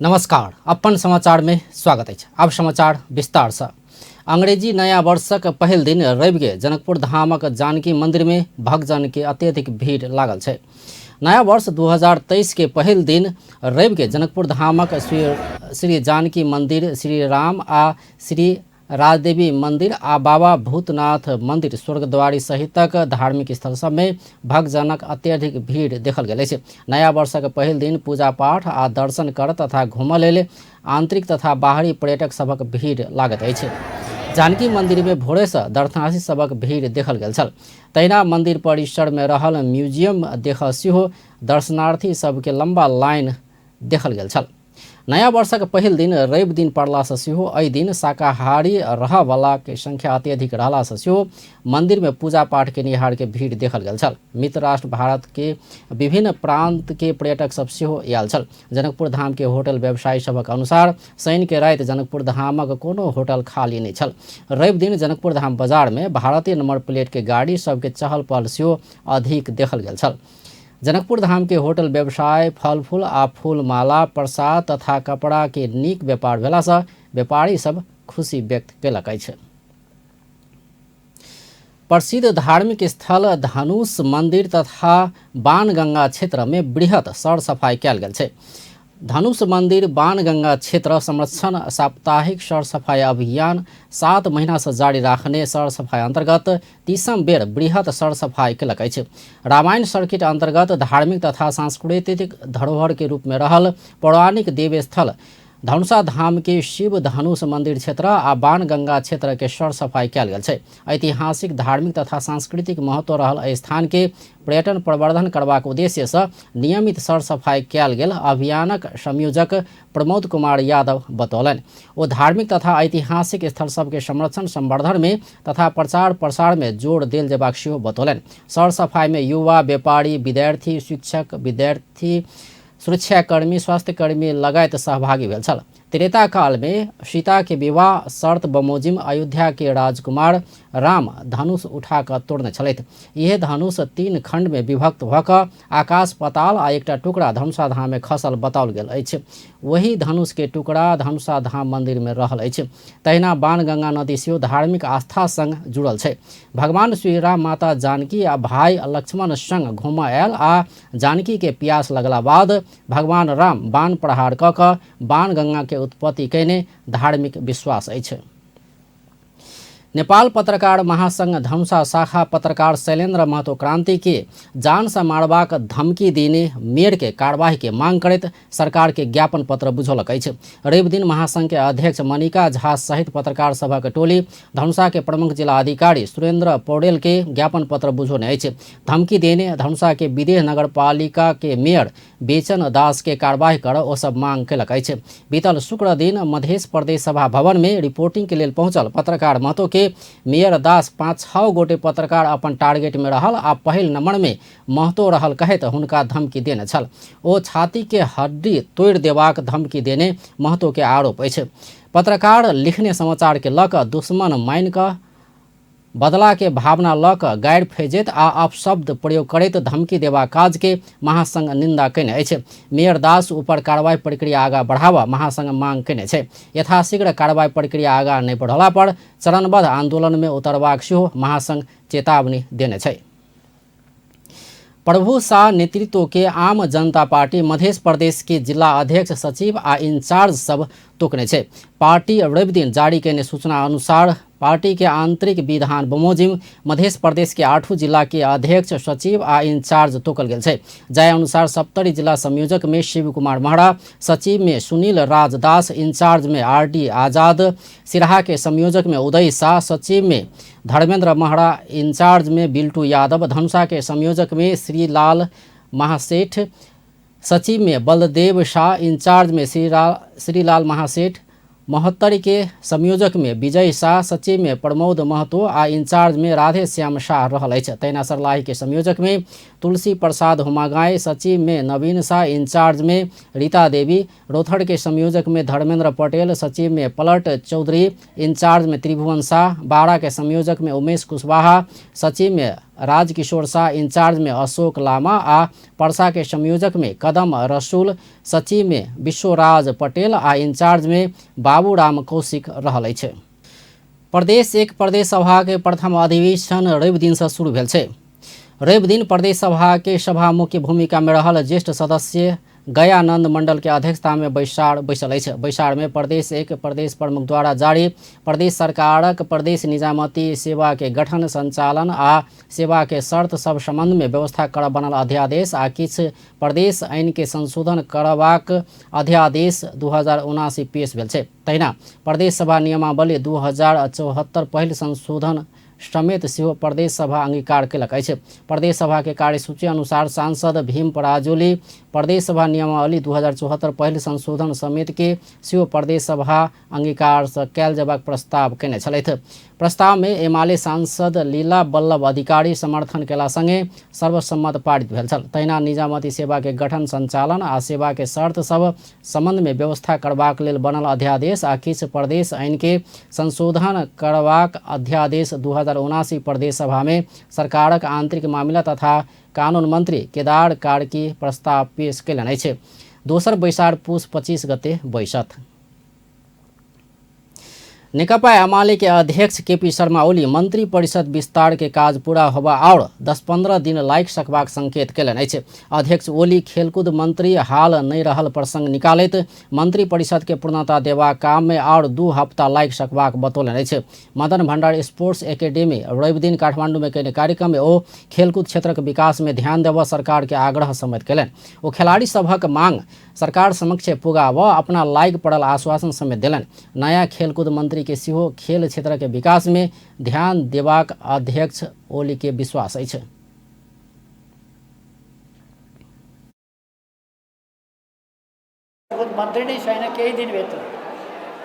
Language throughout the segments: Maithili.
नमस्कार, अपन समाचार में स्वागत अछि। अब समाचार विस्तार से। अंग्रेजी नया वर्षक पहिल दिन रवि के जनकपुर धामक जानकी मंदिर में भक्तजन के अत्यधिक भीड़ लागल छै। नया वर्ष 2023 के पहिल दिन रवि के जनकपुर धामक श्री श्री जानकी मंदिर, श्री राम आ श्री राजदेवी मंदिर आ बाबा भूतनाथ मंदिर स्वर्गद्वारी सहितक धार्मिक स्थल सबमे भक्तजनक अत्यधिक भीड़ देखल गेल अछि। नया वर्षक पहिल दिन पूजा पाठ आ दर्शन कर तथा घूमय लेल आंतरिक तथा बाहरी पर्यटक सभक भीड़ लागैत अछि। जानकी मंदिर मे भोरे सँ दर्शनार्थी सभक भीड़ देखल गेल छल। तहिना मंदिर परिसर मे रहल म्यूजियम देखऽ सेहो दर्शनार्थी सबके लंबा लाइन देखल गेल छल। नया वर्षक पहिल दिन रवि दिन पड़लासँ सेहो एहि दिन शाकाहारी रहऽवलाके संख्या अत्यधिक रहलासँ सेहो मन्दिरमे पूजा पाठ केनिहारके भीड़ देखल गेल छल। मित्र राष्ट्र भारतके विभिन्न प्रान्तके पर्यटक सब सेहो आयल छल। जनकपुर धामके होटल व्यवसायी सभक अनुसार शनिके राति जनकपुर धामक कोनो होटल खाली नहि छल। रवि दिन जनकपुर धाम बाजारमे भारतीय नंबर प्लेटके गाड़ी सबके चहल पहल सेहो अधिक देखल गेल छल। जनकपुर धाम के होटल व्यवसाय फल फूल आ फूल माला प्रसाद तथा कपड़ा के नीक व्यापार भेलासँ व्यापारी सब खुशी व्यक्त केलक अछि। प्रसिद्ध धार्मिक स्थल धनुष मंदिर तथा बाणगंगा क्षेत्र में बृहत सर सफाई कयल गेल छै। धनुष मंदिर बाणगंगा क्षेत्र संरक्षण साप्ताहिक सर सफाई अभियान 7 महीना से जारी राखने सर सफाई अंतर्गत तीसम बेर बृहत सर सफाई केलक अछि। रामायण सर्किट अंतर्गत धार्मिक तथा सांस्कृतिक धरोहर के रूप में रहल पौराणिक देवस्थल धनुषा धाम के शिव धनुष मंदिर क्षेत्र आ बाणगंगा क्षेत्र के सर सफाई कयल गेल छै। ऐतिहासिक, धार्मिक तथा सांस्कृतिक महत्व रहल एहि स्थान के पर्यटन प्रवर्धन करबाक उद्देश्य सँ नियमित सर सफाई कयल गेल अभियानक संयोजक प्रमोद कुमार यादव बतौलनि। ओ धार्मिक तथा ऐतिहासिक स्थल सबके संरक्षण संवर्धन में तथा प्रचार प्रसार में जोर देल जेबाक सेहो बतौलनि। सर सफाई में युवा, व्यापारी, विद्यार्थी, शिक्षक, विद्यार्थी, सुरक्षाकर्मी, स्वास्थ्यकर्मी लगायत सहभागी भेल छल। त्रेता काल में सीता के विवाह शर्त बमोजिम अयोध्या के राजकुमार राम धनुष उठा कऽ तोड़ने छलथि। इहे धनुष 3 खंड में विभक्त भऽ कऽ आकाश पाताल आ एकटा टुकड़ा धनुषा धाम में खसल बताओल गेल अछि। ओही धनुष के टुकड़ा धनुषा धाम मंदिर में रहल अछि। तहिना बाणगंगा नदी सेहो धार्मिक आस्था संग जुड़ल छै। भगवान श्री राम माता जानकी आ भाई लक्ष्मण संग घूमऽ आयल आ जानकी के प्यास लगला बाद भगवान राम बाण प्रहार कऽ कऽ बाणगंगा के उत्पत्ति कयने धार्मिक विश्वास अछि। नेपाल पत्रकार महासंघ धनुषा शाखा पत्रकार शैलेन्द्र महतो क्रांति के जान से मारबाक धमकी देने मेयर के कार्यवाही के मांग करैत सरकार के ज्ञापन पत्र बुझौलक अछि। रवि दिन महासंघ के अध्यक्ष मनिका झा सहित पत्रकार सभक टोली धनुषा के प्रमुख जिला अधिकारी सुरेंद्र पौडेल के ज्ञापन पत्र बुझौने अछि। धमकी देने धनुषा के विदेह नगरपालिका के मेयर बेचन दास के कार्यवाही कर ओ सब मांग केलक अछि। बीतल शुक्र दिन मध्य प्रदेश सभा भवन में रिपोर्टिंग के लेल पहुंचल पत्रकार महतो के मेयर दास 5-6 गोटे पत्रकार अपन टारगेट में रहल आ पहिल नंबर में महतो रहल कहैत हुनका धमकी देने छल। ओ छाती के हड्डी तोड़ि देबाक धमकी देने महतो के आरोप अछि। पत्रकार लिखने समाचार के लऽ कऽ दुश्मन मानि कऽ बदला के भावना लऽ कऽ गारि फेजैत आ अपशब्द प्रयोग करैत धमकी देबाक काज के महासंघ निंदा कयने अछि। मेयर दास ऊपर कार्रवाई प्रक्रिया आगाँ बढ़ाबऽ महासंघ मांग कयने छै। यथाशीघ्र कार्रवाई प्रक्रिया आगाँ नहि बढ़ला पर चरणबद्ध आंदोलन मे उतरबाक सेहो महासंघ चेतावनी देने छै। प्रभु शाह नेतृत्व के आम जनता पार्टी मध्य प्रदेश के जिला अध्यक्ष, सचिव आ इंचार्ज सब तोकने छै। पार्टी रवि दिन जारी कयने सूचना अनुसार पार्टी के आंतरिक विधान बमोजिम मध्य प्रदेश के 8 जिला के अध्यक्ष, सचिव आ इंचार्ज तोकल गेल छै। जाहि अनुसार सप्तरी जिला संयोजक में शिव कुमार महरा, सचिव में सुनील राज दास, इंचार्ज में आर डी आजाद, सिराहा के संयोजक में उदय शाह, सचिव में धर्मेंद्र महरा, इंचार्ज में बिल्टू यादव, धनुषा के संयोजक में श्रीलाल महासेठ, सचिव में बलदेव शाह, इंचार्ज में श्रीलाल महासेठ, महोत्तरी के संयोजक में विजय शाह, सचिव में प्रमोद महतो आ इंचार्ज में राधे श्याम शाह रहल अछि। तहिना सर्लाही के संयोजक में तुलसी प्रसाद हुमागाई, सचिव में नवीन शाह, इंचार्ज में रीता देवी, रोथड़ के संयोजक में धर्मेंद्र पटेल, सचिव में पलट चौधरी, इंचार्ज में त्रिभुवन शाह, बारा के संयोजक में उमेश कुशवाहा, सचिव में राजकिशोर शाह, इंचार्ज में अशोक लामा आ पर्सा के संयोजक में कदम रसूल, सचिव में विश्वराज पटेल आ इंचार्ज में बाबूराम कौशिक रहल अछि। प्रदेश एक प्रदेश सभा के प्रथम अधिवेशन रवि दिन से शुरू भेल छै। रवि दिन प्रदेश सभा के सभामुख के भूमिका में रहल ज्येष्ठ सदस्य गयानंद मंडल के अध्यक्षता में बैसार बैसल अछि। बैसार में प्रदेश एक प्रदेश प्रमुख द्वारा जारी प्रदेश सरकारक प्रदेश निजामती सेवा के गठन, संचालन आ सेवा के शर्त सब संबंध में व्यवस्था करऽ बनल अध्यादेश आ किछु प्रदेश ऐन के संशोधन करबाक अध्यादेश 2079 पेश भेल छै। तहिना प्रदेश सभा नियमावली 2074 पहिल संशोधन समेत सेहो प्रदेश सभा अंगीकार केलक अछि। प्रदेश सभा के कार्यसूची अनुसार सांसद भीम पराजुली प्रदेश सभा नियमावली 2074 पहिल संशोधन समेत के सेहो प्रदेश सभा अंगीकार सँ कयल जेबाक प्रस्ताव केने छलथि। प्रस्ताव मे एमाले सांसद लीला बल्लभ अधिकारी समर्थन केला संगे सर्वसम्मत पारित भेल छल। तहिना निजामती सेवा के गठन, संचालन आ सेवा के शर्त सब संबंध मे व्यवस्था करबाक लेल बनल अध्यादेश आ किछु प्रदेश ऐन के संशोधन करबाक अध्यादेश 2079 प्रदेश सभा मे सरकारक आंतरिक मामिला तथा कानून मंत्री केदार कार्की प्रस्ताव पेश केलनि अछि। दोसर बैसार पुस 25 गते बैसत। नेकपा एमाले के अध्यक्ष केपी शर्मा ओली मंत्री परिषद विस्तार के काज पूरा होबा और 10-15 दिन लागि सकबाक संकेत केलनि अछि। अध्यक्ष ओली खेलकूद मंत्री हाल नहि रहल प्रसंग निकालैत मंत्री परिषद के पूर्णता देबाक काम में और 2 हफ्ता लागि सकबाक बतौलनि अछि। मदन भंडारी स्पोर्ट्स एकेडमी रवि दिन काठमांडू में कयने कार्यक्रम में ओ खेलकूद क्षेत्रक विकास में ध्यान देबऽ सरकार के आग्रह समेत केलनि। ओ खिलाड़ी सभक मांग सरकार समक्ष पुगाबऽ अपना लागि पड़ल आश्वासन समेत देलनि। नया खेलकूद मंत्री के सेहो खेल क्षेत्र के विकास में ध्यान देबाक अध्यक्ष ओली के विश्वास अछि। खेलकुद मन्त्री नै छैन केही दिनभित्र,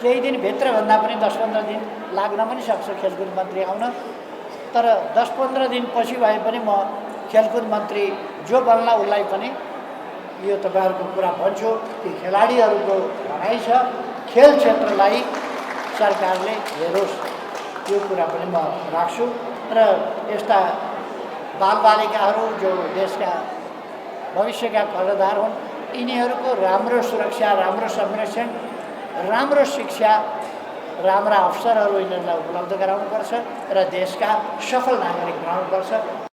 केही दिनभित्र भन्दा पनि 10-15 दिन लाग्न पनि सक्छ खेलकुद मन्त्री आउन, तर 10-15 दिन पछि भए पनि म खेलकुद मन्त्री जो बन्ला उसलाई पनि यो तपाईँहरूको कुरा भन्छु कि खेलाडीहरूको भनाइ छ खेल क्षेत्रलाई सरकारले हेरोस्, यो कुरा पनि म राख्छु। र यस्ता बालबालिकाहरू जो देशका भविष्यका कर्णधार हुन्, यिनीहरूको राम्रो सुरक्षा, राम्रो संरक्षण, राम्रो शिक्षा, राम्रा अवसरहरू यिनीहरूलाई उपलब्ध गराउनुपर्छ र देशका सफल नागरिक बनाउनुपर्छ।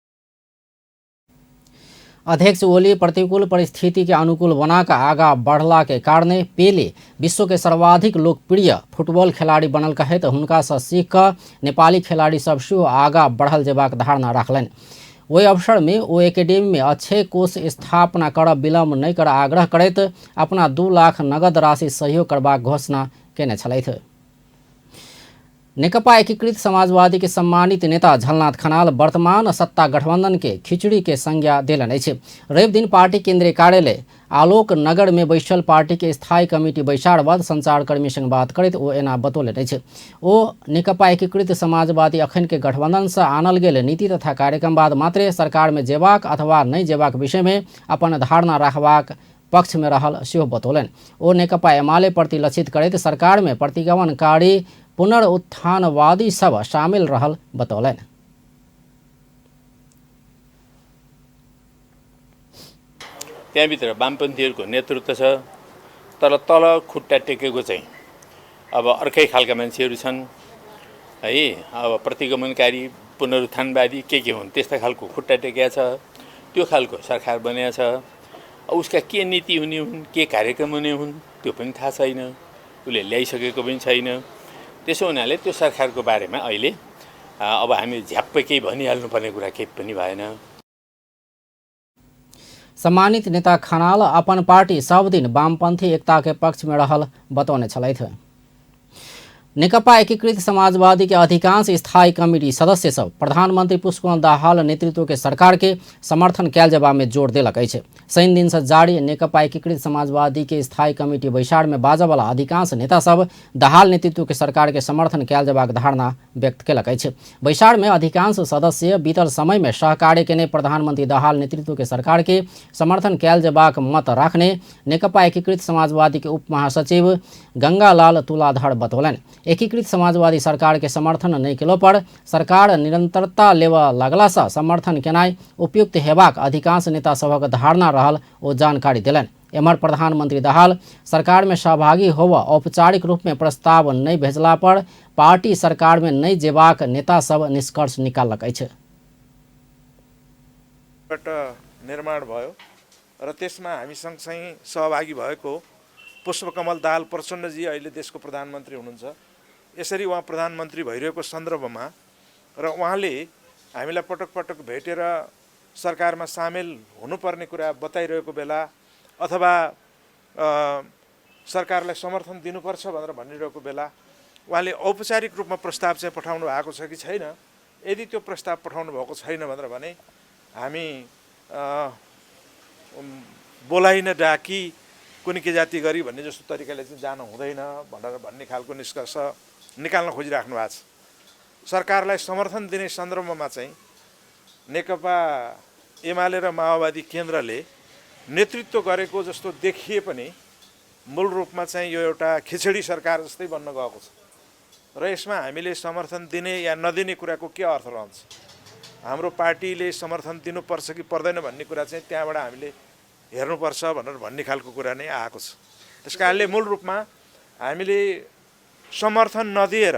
अध्यक्ष ओली प्रतिकूल परिस्थिति के अनुकूल बनाकर आगा बढ़ला के कारणे पेले विश्व के सर्वाधिक लोकप्रिय फुटबॉल खिलाड़ी बनल कहैत हुनका से सीख कऽ नेपाली खिलाड़ी सब सेहो आगा बढ़ल जेबाक धारणा राखलनि। ओहि अवसर में ओ एकेडमी में अक्षय कोष स्थापना करब विलम्ब नहि कर आग्रह करैत अपना 2 लाख नगद राशि सहयोग करबाक घोषणा केने छलथि। नेकपा एकीकृत समाजवादी के सम्मानित नेता झलनाथ खनाल वर्तमान सत्ता गठबंधन के खिचड़ी के संज्ञा देलनि अछि। रवि दिन पार्टी केंद्रीय कार्यालय आलोक नगर में बैसल पार्टी के स्थायी कमिटी बैसार बाद संचारकर्मी संग बात करैत ओ एना बतौलनि अछि। ओ नेकपा एकीकृत समाजवादी अखन के गठबंधन से आनल गेल नीति तथा कार्यक्रम बाद मात्रे सरकार में जेबाक अथवा नहि जेबाक विषय में अपन धारणा राखबाक पक्ष में रहल सेहो बतौलनि। ओ नेकपा एमाले प्रति लक्षित करैत सरकार में प्रतिगमनकारी पुनरुत्थानवादी सब शामिल रहल बतौलनि। त्यहाँभित्र वामपन्थीहरूको नेतृत्व छ, तर तल खुट्टा टेकेको चाहिँ अब अर्कै खालका मान्छेहरू छन् है। अब प्रतिगमनकारी पुनरुत्थानवादी के के हुन् त्यस्ता खालको खुट्टा टेकेको छ, त्यो खालको सरकार बनेको छ। उसका के नीति हुने हुन्, के कार्यक्रम हुने हुन् त्यो पनि थाहा छैन, उसले ल्याइसकेको पनि छैन। त्यसो हुनाले त्यो सरकारको बारेमा अहिले अब हामी झ्याप्पै केही भनिहाल्नुपर्ने कुरा केही पनि भएन। सम्मानित नेता खनाल अपन पार्टी सब दिन वामपंथी एकता के पक्ष में रहल बतौने छलथि। नेकपा एकीकृत समाजवादी के अधिकांश स्थायी कमिटी सदस्य सब प्रधानमंत्री पुष्पकमल दाहाल नेतृत्व के सरकार के समर्थन कयल जेबा में जोर देलक अछि। शनि दिन से जारी नेकपा एकीकृत समाजवादी के स्थायी कमिटी बैसार में बाजऽ वाला अधिकांश नेता सब दाहाल नेतृत्व के सरकार के समर्थन कयल जेबाक धारणा व्यक्त केलक अछि। बैसार में अधिकांश सदस्य बीतल समय में सहकार्य केने प्रधानमंत्री दाहाल नेतृत्व के सरकार के समर्थन कयल जेबाक मत राखने नेकपा एकीकृत समाजवादी के उप महासचिव गंगालाल तुलाधर बतौलनि। एकीकृत समाजवादी सरकार के समर्थन नहि केलो पर सरकार निरंतरता लेबऽ लगला सँ समर्थन केनाइ उपयुक्त हेबाक अधिकांश नेता सभक धारणा रहल ओ जानकारी देलनि। एम्हर प्रधानमंत्री दाहाल सरकार में सहभागी होबऽ औपचारिक रूप में प्रस्ताव नहि भेजला पर पार्टी सरकार में नहि जेबाक नेता सब निष्कर्ष निकाललक अछि। निर्माण भयो र त्यसमा हामी सँगसँगै सहभागी भएको पुष्पकमल दाहाल प्रचण्डजी अहिले देशको प्रधानमन्त्री हुनुहुन्छ। यसरी उहाँ प्रधानमन्त्री भइरहेको सन्दर्भमा र उहाँले हामीलाई पटक पटक भेटेर सरकारमा सामेल हुनुपर्ने कुरा बताइरहेको बेला अथवा सरकारलाई समर्थन दिनुपर्छ भनेर भनिरहेको बेला उहाँले औपचारिक रूपमा प्रस्ताव चाहिँ पठाउनु भएको छ कि छैन? यदि त्यो प्रस्ताव पठाउनु भएको छैन भनेर भने हामी बोलाइन डाकी कुनै के जाति गरी भन्ने जस्तो तरिकाले चाहिँ जान हुँदैन भनेर भन्ने खालको निष्कर्ष निकाल्न खोजिराख्नु भएको छ। सरकारलाई समर्थन दिने सन्दर्भमा चाहिँ नेकपा एमाले र माओवादी केन्द्रले नेतृत्व गरेको जस्तो देखिए पनि मूल रूपमा चाहिँ यो एउटा खिचडी सरकार जस्तै बन्न गएको छ र यसमा हामीले समर्थन दिने या नदिने कुराको के अर्थ रहन्छ? हाम्रो पार्टीले समर्थन दिनुपर्छ कि पर्दैन भन्ने कुरा चाहिँ त्यहाँबाट हामीले हेर्नुपर्छ भनेर भन्ने खालको कुरा नै आएको छ। त्यस कारणले मूल रूपमा हामीले समर्थन नदिएर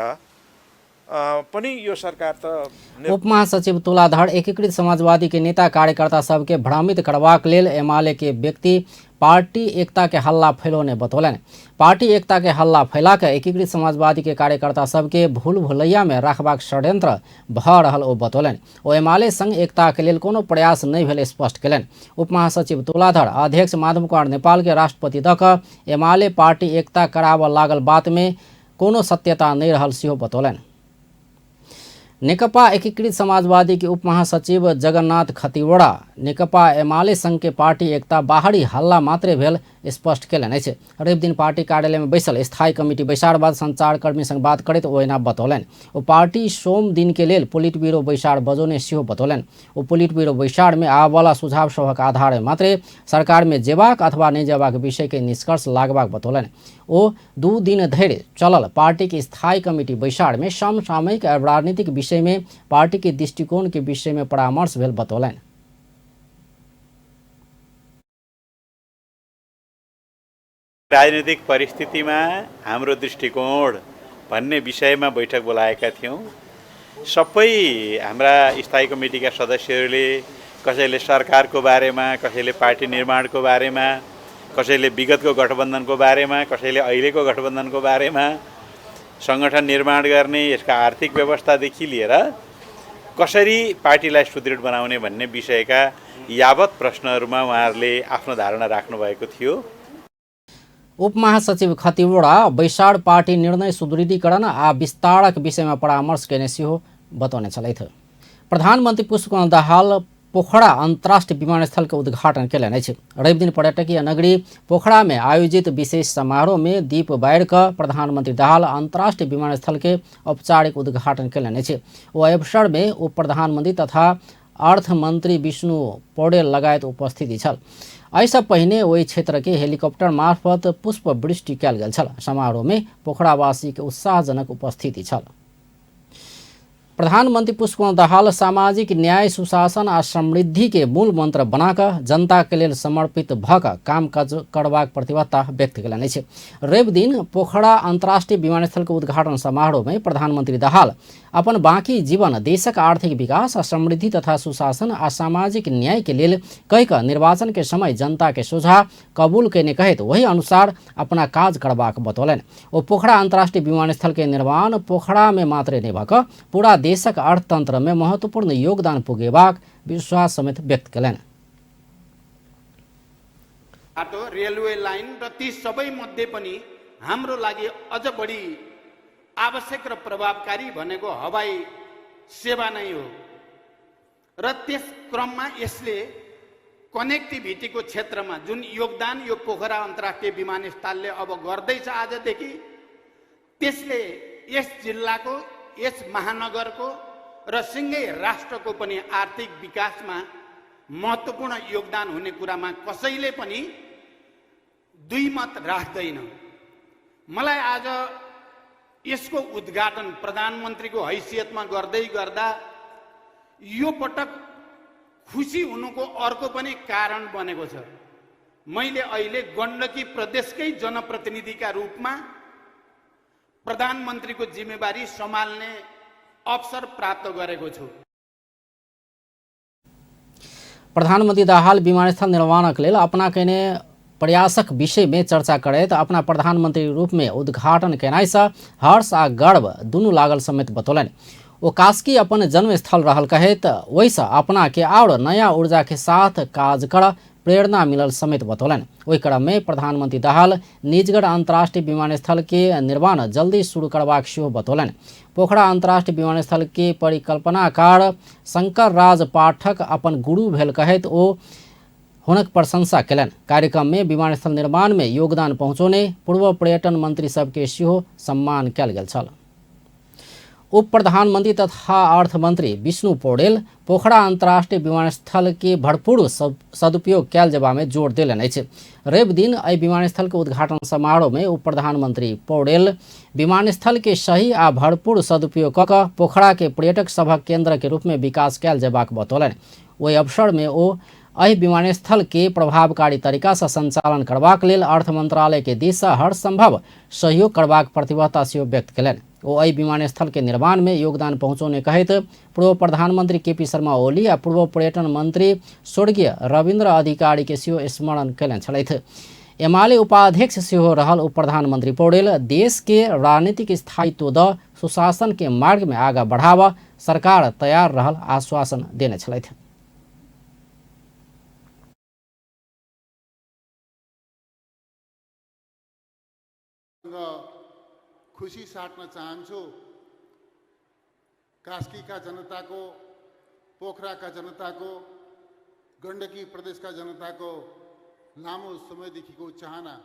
पनि यो सरकार त उपमहासचिव तुलाधर एकीकृत समाजवादी के नेता कार्यकर्ता सबके भ्रमित करबाक लेल एमाले के व्यक्ति पार्टी एकता के हल्ला फैलौने बतौलनि। पार्टी एकता के हल्ला फैला के एकीकृत समाजवादी के कार्यकर्ता सबके भूल भुलैया में राखबाक षड्यंत्र भऽ रहल ओ बतौलनि। ओ एमाले संग एकता के लेल कोनो प्रयास नहि भेल स्पष्ट केलनि। उपमहासचिव तुलाधर अध्यक्ष माधव कुमार नेपाल के राष्ट्रपति दऽ कऽ एमाले पार्टी एकता कराबऽ लागल बात में कोनो सत्यता नहि रहल सेहो बतौलनि। नेकपा एकीकृत समाजवादी के उपमहासचिव जगन्नाथ खतिवड़ा नेकपा एमाले संघ के पार्टी एकता बाहरी हल्ला मात्रे भेल स्पष्ट केलनि अछि। रवि दिन पार्टी कार्यालय में बैसल स्थायी कमिटी बैसार बाद संचारकर्मी संग बात करैत ओ एना बतौलनि। ओ पार्टी सोम दिन के लेल पोलिट ब्यूरो बैसार बजौने सेहो बतौलनि। ओ पोलिट ब्यूरो बैसार में आबऽवला सुझाव सभक आधार मात्रे सरकार में जेबाक अथवा नहि जेबाक विषय के निष्कर्ष लागबाक बतौलनि। ओ 2 दिन धरि चलल पार्टी के स्थायी कमिटी बैसार में समसामयिक राजनीतिक विषय में पार्टी के दृष्टिकोण के विषय में परामर्श भेल बतौलनि। राजनीतिक परिस्थितिमा हाम्रो दृष्टिकोण भन्ने विषयमा बैठक बोलाएका थियौँ। सबै हाम्रा स्थायी कमिटीका सदस्यहरूले कसैले सरकारको बारेमा, कसैले पार्टी निर्माणको बारेमा, कसैले विगतको गठबन्धनको बारेमा, कसैले अहिलेको गठबन्धनको बारेमा, सङ्गठन निर्माण गर्ने, यसका आर्थिक व्यवस्थादेखि लिएर कसरी पार्टीलाई सुदृढ बनाउने भन्ने विषयका यावत प्रश्नहरूमा उहाँहरूले आफ्नो धारणा राख्नुभएको थियो। उपमहासचिव खतिवड़ा बैसार पार्टी निर्णय सुदृढीकरण आ विस्तारक विषयमा परामर्श केने सेहो बतौने छलथि। प्रधानमन्त्री पुष्पकमल दाहाल पोखरा अंतर्राष्ट्रीय विमानस्थल के उद्घाटन केलनि अछि। रविदिन पर्यटकीय नगरी पोखरा में आयोजित विशेष समारोह में दीप बारि कऽ प्रधानमंत्री दाहाल अंतर्राष्ट्रीय विमानस्थल के औपचारिक उद्घाटन केलनि अछि। ओ अवसर में उप प्रधानमंत्री तथा अर्थमंत्री विष्णु पौडेल लगायत उपस्थिति छल। एहिसँ पहिने ओहि क्षेत्र के हेलीकॉप्टर मार्फत पुष्पवृष्टि कयल गेल छल। समारोह में पोखरावासी के उत्साहजनक उपस्थिति छल। प्रधानमंत्री पुष्पकमल दाहाल सामाजिक न्याय, सुशासन आ समृद्धि के मूल मंत्र बनाकऽ जनता के लेल समर्पित भऽ कऽ काम काज करबाक प्रतिबद्धता व्यक्त केलनि अछि। रवि दिन पोखरा अंतर्राष्ट्रीय विमानस्थल के उद्घाटन समारोह में प्रधानमंत्री दाहाल अपन बाँकी जीवन देशक आर्थिक विकास आ समृद्धि तथा सुशासन आ सामाजिक न्याय के लेल कहि कऽ निर्वाचन के समय जनता के सोझा कबूल केने कहैत वही अनुसार अपना काज करबाक बतौलनि। ओ पोखरा अंतर्राष्ट्रीय विमानस्थल के निर्माण पोखरा में मात्रे नहि भऽ कऽ पूरा देशक अर्थतंत्र में महत्वपूर्ण योगदान पुगेबाक विश्वास समेत व्यक्त केलनि। बाटो, रेलवे लाइन र ती सबै मध्ये पनि हाम्रो लागि अझ बढी आवश्यक र प्रभावकारी भनेको हवाई सेवा नै हो र त्यस क्रममा यसले कनेक्टिभिटीको क्षेत्रमा जुन योगदान यो पोखरा अन्तर्राष्ट्रिय विमानस्थलले अब गर्दैछ आजदेखि, त्यसले यस जिल्लाको, यस महानगरको र सँगै राष्ट्रको पनि आर्थिक विकासमा महत्त्वपूर्ण योगदान हुने कुरामा कसैले पनि दुई मत राख्दैन। मलाई आज यसको उद्घाटन प्रधानमन्त्रीको हैसियतमा गर्दै गर्दा यो पटक खुसी हुनुको अर्को पनि कारण बनेको छ। मैले अहिले गण्डकी प्रदेशकै जनप्रतिनिधिका रूपमा प्रधानमन्त्रीको जिम्मेवारी सम्हाल्ने अवसर प्राप्त गरेको छु। प्रधानमन्त्री दाहाल विमानस्थल निर्माणक लेल अपना कयने प्रयासक विषय में चर्चा करैत अपना प्रधानमंत्री रूप में उद्घाटन केनाइ सँ हर्ष आ गर्व दुनू लागल समेत बतौलनि। ओ कास्की अपन जन्मस्थल रहल कहैत ओहिसँ अपना के आओर नया ऊर्जा के साथ काज कर प्रेरणा मिलल समेत बतौलनि। ओहि क्रम में प्रधानमंत्री दाहाल निजगढ़ अंतर्राष्ट्रीय विमानस्थल के निर्माण जल्दी शुरू करबाक सेहो बतौलनि। पोखरा अंतर्राष्ट्रीय विमानस्थल के परिकल्पनाकार शंकर राज पाठक अपन गुरु भेल कहैत ओ हुनक प्रशंसा केलनि। कार्यक्रम में विमानस्थल निर्माण में योगदान पहुँचौने पूर्व पर्यटन मंत्री सबके सेहो सम्मान कयल गेल छल। उप प्रधानमंत्री तथा अर्थमंत्री विष्णु पौडेल पोखरा अंतर्राष्ट्रीय विमानस्थल के भरपूर सदुपयोग कयल जेबा में जोर देलनि अछि। रवि दिन एहि विमानस्थल के उद्घाटन समारोह में उप प्रधानमंत्री पौडेल विमानस्थल के सही आ भरपूर सदुपयोग कऽ कऽ पोखरा के पर्यटक सभक केंद्र के रूप में विकास कयल जेबाक बतौलनि। ओहि अवसर में ओ एहि विमानस्थल के प्रभावकारी तरीका सँ संचालन करबाक लेल अर्थ मंत्रालय के दिस सँ हर संभव सहयोग करबाक प्रतिबद्धता सेहो व्यक्त केलनि। ओ एहि विमानस्थल के निर्माण में योगदान पहुँचौने कहैत पूर्व प्रधानमंत्री केपी शर्मा ओली आ पूर्व पर्यटन मंत्री स्वर्गीय रविन्द्र अधिकारी के सेहो स्मरण कयने छलथि। एमाले उपाध्यक्ष सेहो रहल उप प्रधानमंत्री पौडेल देश के राजनीतिक स्थायित्व द सुशासन के मार्ग में आगा बढ़ावा सरकार तैयार रहल आश्वासन देने छलथि। खुशी साट्न चाहन्छु। कास्कीका जनताको, पोखराका जनताको, गण्डकी प्रदेशका जनताको लामो समयदेखिको चाहना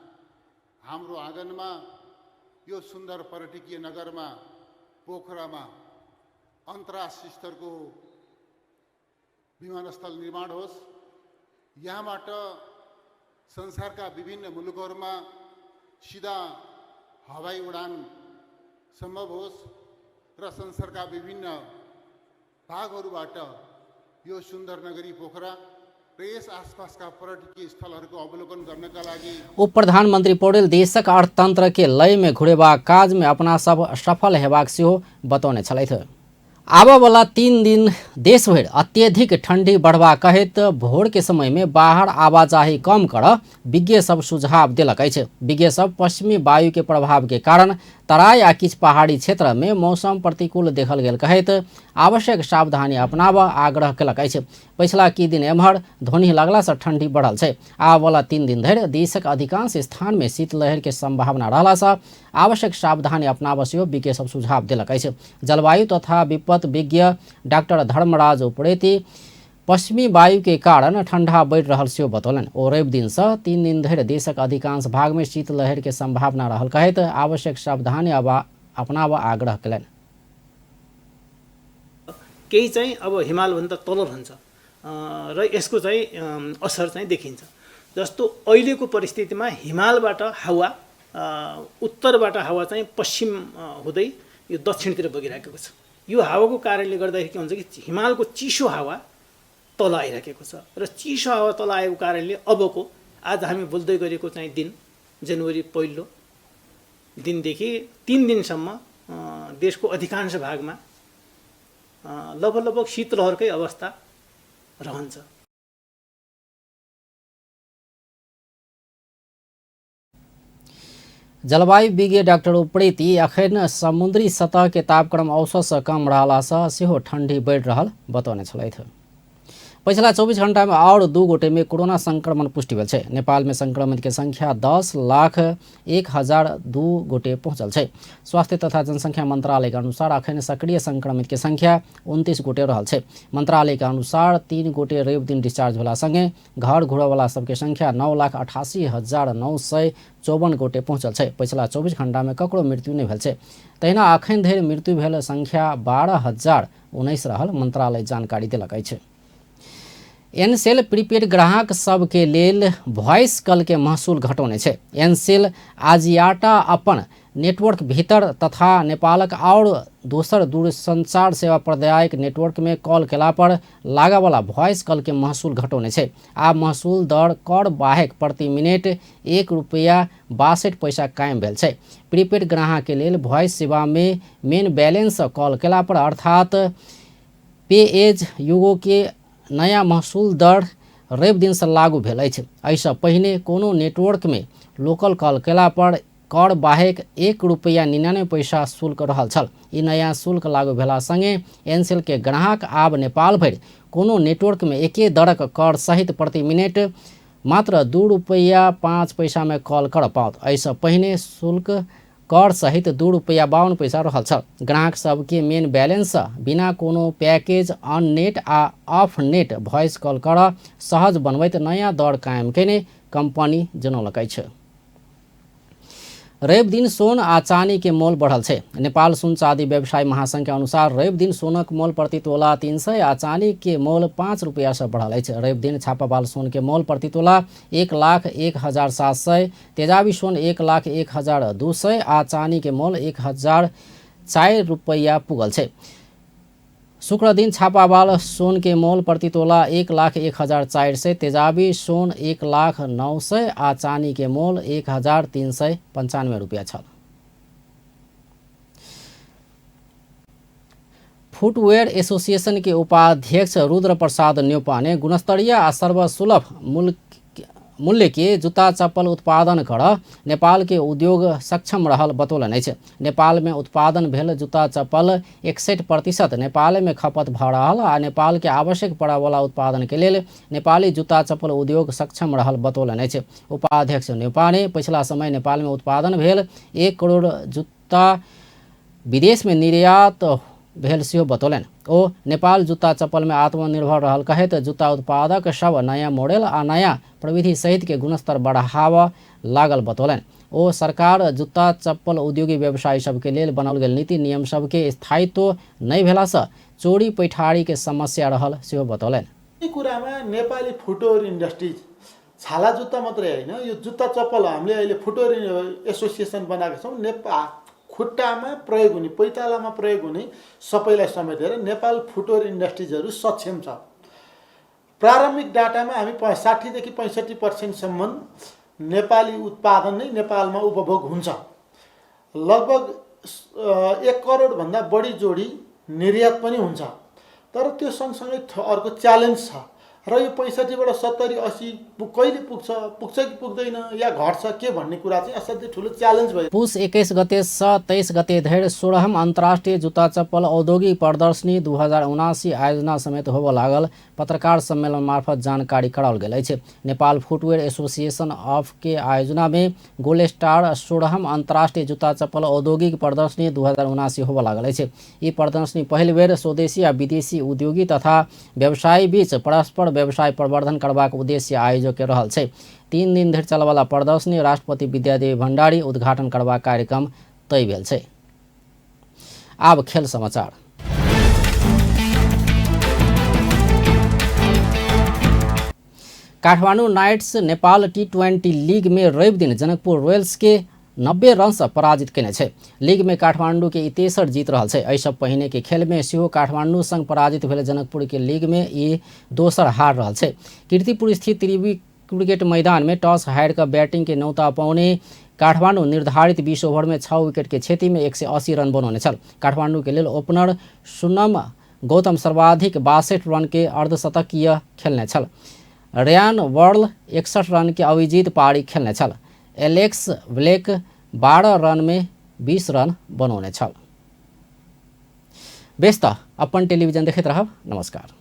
हाम्रो आँगनमा, यो सुन्दर पर्यटकीय नगरमा पोखरामा अन्तर्राष्ट्रिय स्तरको विमानस्थल निर्माण होस्। यहाँबाट संसारका विभिन्न मुलुकहरूमा सिधा हवाई उडान सम्भव होस् र संसारका विभिन्न भागहरूबाट यो सुन्दर नगरी पोखरा र यस आसपासका पर्यटकीय स्थलहरूको अवलोकन गर्नका लागि उप प्रधानमंत्री पौडेल देशक अर्थतंत्र के लय में घुरेबाक काज में अपना सब सफल हेबाक सेहो बतौने छलथि। आबऽवला 3 दिन देशभरि अत्यधिक ठंडी बढ़बा कहैत भोर के समय में बाहर आवाजाही कम कर विज्ञ सब सुझाव देलक अछि। विज्ञ सब पश्चिमी वायु के प्रभाव के कारण तराई आ किछु पहाड़ी क्षेत्र में मौसम प्रतिकूल देखल गेल कहैत आवश्यक सावधानी अपनाब आग्रह केलक अछि। पछिला की दिन एम्हर ध्वनि लगला सँ ठंडी बढ़ल छै। आबऽवला 3 दिन धरि देशक अधिकांश स्थान में शीतलहर के संभावना रहला सँ आवश्यक सावधानी अपनाब सेहो विज्ञ सब सुझाव देलक अछि। जलवायु तथा विपद विज्ञ डाक्टर धर्मराज उप्रेती पश्चिमी वायु के कारण ठंडा बढ़ि रहल सेहो बतौलनि। ओ रवि दिन सँ 3 दिन धरि देशक अधिकांश भाग में शीतलहर के संभावना रहल कहैत आवश्यक सावधानी अपनाब आग्रह केलनि। केही चाहिँ अब हिमालभन्दा तल रहन्छ र यसको चाहिँ असर चाहिँ देखिन्छ। जस्तो अहिलेको परिस्थितिमा हिमालबाट हावा, उत्तरबाट हावा चाहिँ पश्चिम हुँदै यो दक्षिणतिर बगिरहेको छ। यो हावाको कारणले गर्दाखेरि के हुन्छ कि हिमालको चिसो हावा तल आइरहेको छ र चिसो हावा तल आएको कारणले अबको आज हामी बोल्दै गरेको चाहिँ दिन जनवरी 1 दिनदेखि 3 दिनसम्म देशको अधिकांश भागमा लगभग लगभग शीतलहरकै अवस्था रहन्छ। जलवायु विज्ञ डाक्टर उप्रेती अखन समुद्री सतह के तापक्रम औसत सँ कम रहला सँ सेहो ठंडी बढ़ि रहल बतौने छलथि। पछिला 24 घंटा में और 2 गोटे में कोरोना संक्रमण पुष्टि भेल छै। नेपाल में संक्रमित के संख्या 10,01,002 गोटे पहुंचल छै। स्वास्थ्य तथा जनसंख्या मंत्रालय के अनुसार अखन सक्रिय संक्रमित के संख्या 29 गोटे रहल छै। मंत्रालय के अनुसार 3 गोटे रवि दिन डिस्चार्ज भेला संगे घर घुरवला सबके संख्या 9,88,954 गोटे पहुंचल छै। पछिला 24 घंटा में ककरो मृत्यु नहि भेल छै। तहिना अखन धरि मृत्यु भेल संख्या 12,019 रहल मंत्रालय जानकारी देलक अछि। एनसेल प्रीपेड ग्राहक सबके लेल वॉइस कल के महसूल घटौने छै। एनसेल आजियाटा अपन नेटवर्क भीतर तथा नेपालक आओर दोसर दूरसंचार सेवा प्रदायक नेटवर्क में कॉल केला पर लागऽवला वॉइस कॉल के महसूल घटौने छै। आब महसूल दर कर बाहेक प्रति मिनट 1 रुपैया 62 पैसा कायम भेल छै। प्रीपेड ग्राहक के लेल वॉइस सेवा में मेन बैलेंस कॉल केला पर अर्थात पे एज युगो के नया महसूल दर रवि दिन से लागू भेल अछि। एहिसँ पहिने कोनो नेटवर्क में लोकल कॉल केला पर कर बाहेक 1 रुपैया 99 पैसा शुल्क रहल छल। ई नया शुल्क लागू भेला संगे एनसेल के ग्राहक आब नेपाल भरि कोनो नेटवर्क में एके दरक कर सहित प्रति मिनट मात्र 2 रुपैया 5 पैसा में कॉल कर पाओत। एहिसँ पहिने शुल्क कर सहित 2 रुपैया 52 पैसा रहल छल। ग्राहक सबके मेन बैलेंस बिना कोनो पैकेज ऑन नेट आ ऑफ नेट वॉइस कॉल कर सहज बनबैत नया दर कायम केने कंपनी जनौलक अछि। रवि दिन सोन आ चानी के मोल बढ़ल छै। नेपाल सुन चाँदी व्यवसाय महासंघ के अनुसार रवि दिन सोनक मोल प्रति तोला 300 आ चानी के मोल 5 रुपैया से बढ़ल अछि। रवि दिन छापावाल सोन के मोल प्रति तोला 1,01,700, तेजाबी सोन 1,01,200 आ चानी के मोल 1,004 रुपैया पुगल छै। शुक्र दिन छापावाल सोन के मोल प्रति तोला 1,01,400, तेजाबी सोन 1,09,000 आ चानी के मोल 1,395 रुपैया छल। फुटवेयर एसोसिएशन के उपाध्यक्ष रुद्र प्रसाद न्यौपाने गुणस्तरीय आ सर्वसुलभ मूल्य के जुत्ता चप्पल उत्पादन कर नेपाल के उद्योग सक्षम रहल बतौलनि अछि। नेपाल में उत्पादन भेल जुत्ता चप्पल 61% नेपाल में खपत भ रहल आ नेपाल के आवश्यक पड़यवला उत्पादन के लेल नेपाली जुत्ता चप्पल उद्योग सक्षम रहल बतौलनि अछि। उपाध्यक्ष न्यौपाने पछिला समय नेपाल में उत्पादन भेल 1 करोड़ जुत्ता विदेश में निर्यात भेल सेहो बतौलनि। ओ नेपाल जुत्ता चप्पल में आत्मनिर्भर रहल कहैत जुत्ता उत्पादक सब नया मॉडल आ नया प्रविधि सहित के गुणस्तर बढ़ावा लागल बतौलनि। ओ सरकार जुत्ता चप्पल उद्योगी व्यवसायी सबके लेल बनाओल गेल नीति नियम सबके स्थायित्व नहि भेलासँ चोरी पैठारी के समस्या रहल सेहो बतौलनि। यी कुरामा नेपाली फुटवेयर इन्डस्ट्रिज छाला जुत्ता मात्रै होइन, यो जुत्ता चप्पल हामीले अहिले फुटवेयर एसोसिएसन बनाएका छौँ। नेपाल खुट्टामा प्रयोग हुने, पैतालामा प्रयोग हुने सबैलाई समेटेर नेपाल फुटवेयर इन्डस्ट्रिजहरू सक्षम छ। प्रारम्भिक डाटामा हामी 60 देखि 65% सम्म नेपाली उत्पादन नै नेपालमा उपभोग हुन्छ। लगभग 1 करोडभन्दा बढी जोडी निर्यात पनि हुन्छ। तर त्यो सँगसँगै अर्को च्यालेन्ज छ र यो 65बाट 70 80 कहिले पुग्छ, पुग्छ कि पुग्दैन या घट्छ के भन्ने कुरा चाहिँ असाध्यै ठुलो च्यालेन्ज भयो। पुस 21 गते सँ 23 गते धरि 16औं अन्तर्राष्ट्रिय जुत्ता चप्पल औद्योगिक प्रदर्शनी 2079 आयोजना समेत होबय लागल पत्रकार सम्मेलन मार्फत जानकारी कराओल गेल अछि। नेपाल फुटवेयर एसोसिएशन ऑफ के आयोजना में गोल्ड स्टार 16औं अन्तर्राष्ट्रिय जुत्ता चप्पल औद्योगिक प्रदर्शनी 2079 होबय लागल अछि। ई प्रदर्शनी पहिल बेर स्वदेशी आ विदेशी उद्योगी तथा व्यवसायी बीच परस्पर व्यवसाय प्रवर्धन करबाक उद्देश्य आयोजक रहल छै। 3 दिन धरि चलयवला प्रदर्शनी राष्ट्रपति विद्यादेवी भण्डारी उद्घाटन करबाक कार्यक्रम तय भेल छै। आब खेल समाचार। Kathmandu nights Nepal T20 league में रवि दिन जनकपुर रॉयल्स के 90 रन से पराजित केने छै। लीग में काठमांडू के ई तेसर जीत रहल छै। एहिसँ पहिने के खेल में सेहो काठमांडू संग पराजित भेल जनकपुर के लीग में ई दोसर हार रहल छै। कीर्तिपुर स्थित त्रिवी क्रिकेट मैदान में टॉस हारि कऽ बैटिंग के नौता पौने काठमांडू निर्धारित 20 ओवर में 6 विकेट के क्षति में 180 रन बनौने छल। काठमांडू के लेल ओपनर सुनम गौतम सर्वाधिक 62 रन के अर्धशतकीय खेलने छल। रेयान वर्ल 61 रन के अभिजीत पारी खेलने छल। एलेक्स ब्लेक 12 रन में 20 रन बनौने छल। बेस त अपन टेलीविजन देखैत रहब। नमस्कार।